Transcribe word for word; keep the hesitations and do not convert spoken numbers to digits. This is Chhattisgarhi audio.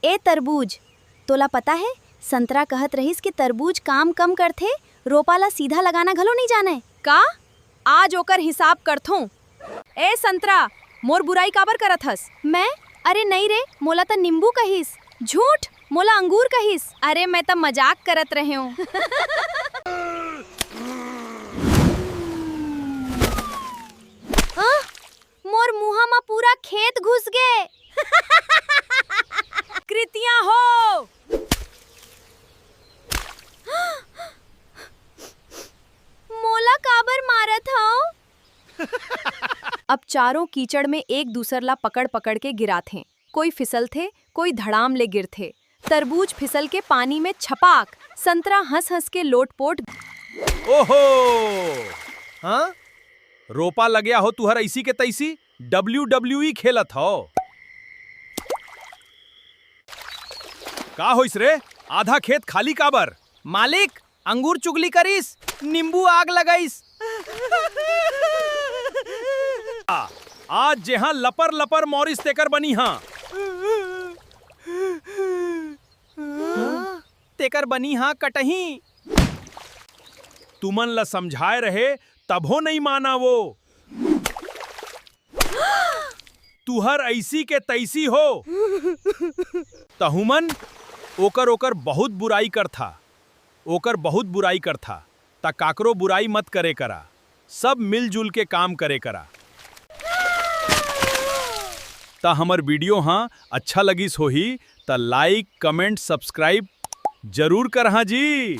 ए तरबूज, तोला पता हे, संतरा कहत रहिस कि तरबूज काम कम करथे, रोपा ला सीधा लगाना घलो नइ जानय। का? आज ओकर हिसाब करथों। ए संतरा, मोर बुराई काबर करत हस? मैं? अरे नइ रे, मोला त नींबू कहिस। झूठ, मोला अंगूर कहिस। अरे मैं त मजाक करत रहेंव। आह! मोर मुंहा म पूरा खेत घुस गे। कृतिया हो। मोला काबर मारत हव? अब चारों कीचड़ में एक दूसर ला पकड़-पकड़ के गिराथें। कोई फिसलथे, कोई धड़ाम ले गिरथे। तरबूज फिसल के पानी में छपाक, संतरा हंस-हंस के लोटपोट। ओहो! हाँ? रोपा लग्या हो तुहर अइसी के तइसी, डब्ल्यूडब्ल्यूई खेलत हो। का होइस रे? आधा खेत खाली काबर? मालिक, अंगूर चुगली करिस, नींबू आग लगाइस। आ, आज जेहा लपर लपर मौरिस तेकर बनी हा। तेकर बनी हा कटही। तुमन ल समझाए रहे, तभो नइ माना वो। तुहर अइसी के तइसी हो। तहुमन ओकर, ओकर बहुत बुराई करथा, ओकर बहुत बुराई करथा, त काकरो बुराई मत करे करा, सब मिलजुल के काम करे करा। त हमर वीडियो ह अच्छा लगिस होही, त like, comment, subscribe जरूर करहा जी।